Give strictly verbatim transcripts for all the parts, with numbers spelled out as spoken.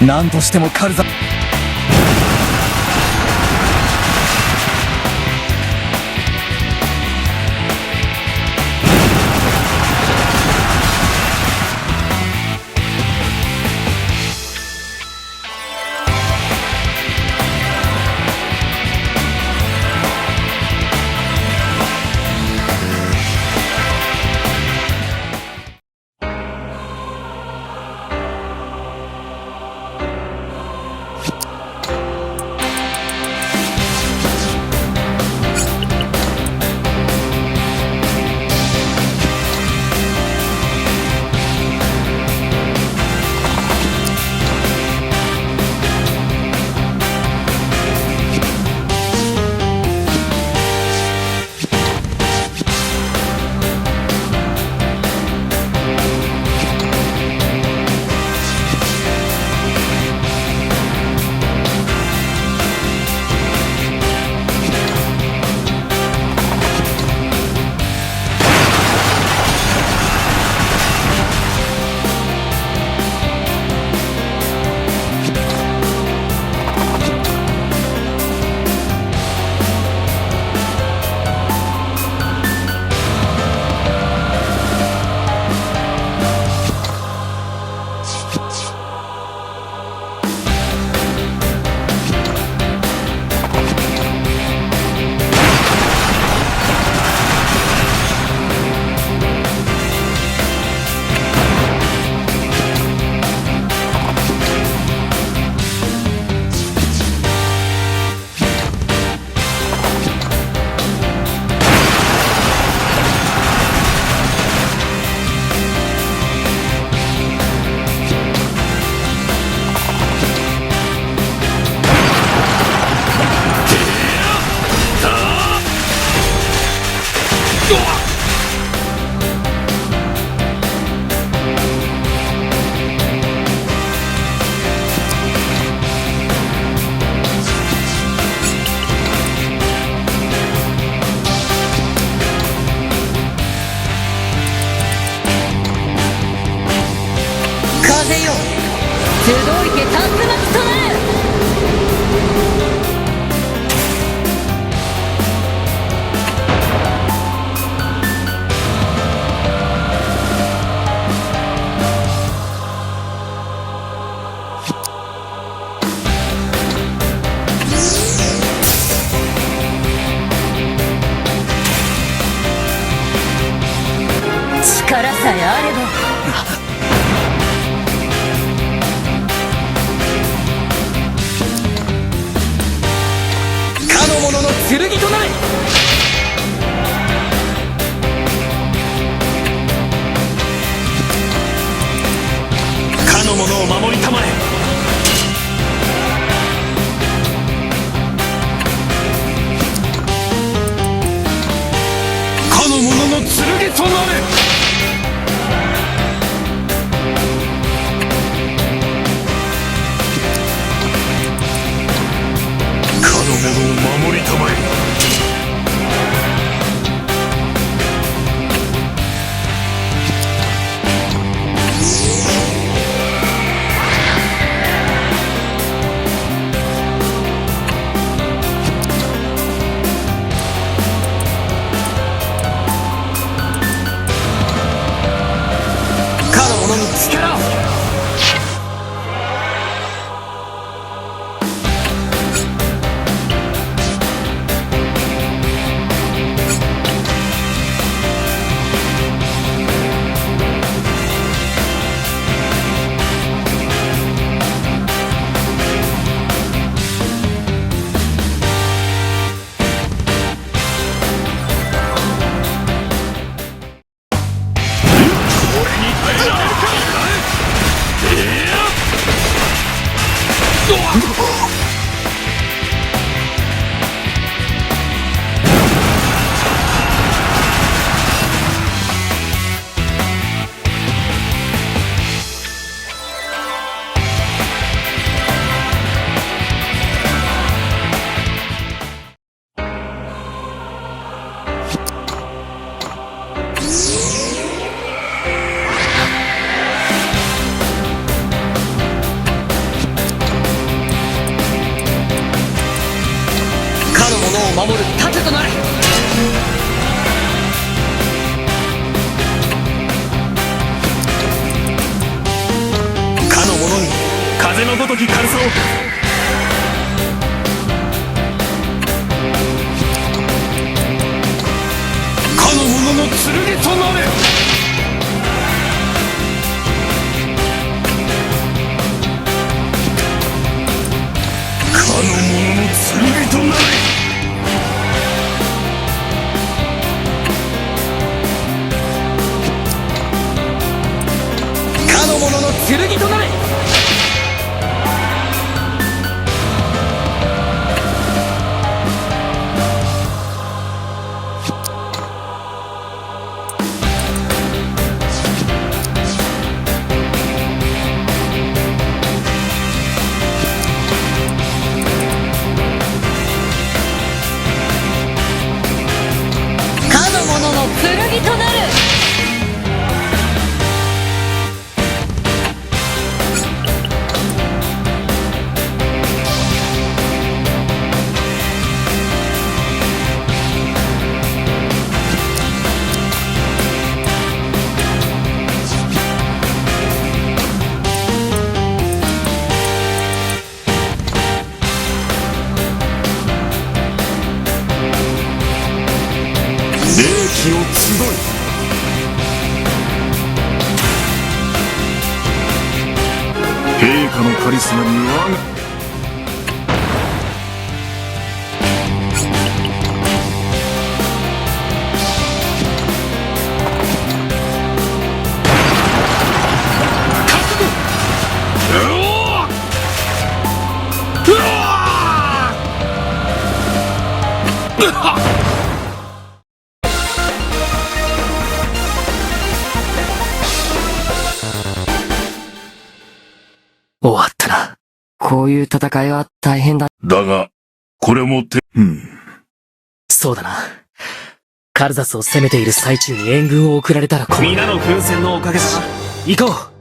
何としてもカルザ。風よ、集いて、たくましく備え。力さえあれば。かの者の剣となれ。かの者を守りたまえ。かの者の剣となれ。かの者を守りたまえ。かの者の力を。守る盾となれ。かの者に風のごときカルサを。かの者の剣となれ。かの者の剣となれ。かの者の剣となれ。かの者の剣となる。兵器を集え。陛下のカリスマに我が終わったな。こういう戦いは大変だ。だが、これもて、うん。そうだな。カルサスを攻めている最中に援軍を送られたら困る。皆の奮戦のおかげさ。行こう。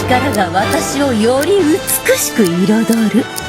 力が私をより美しく彩る。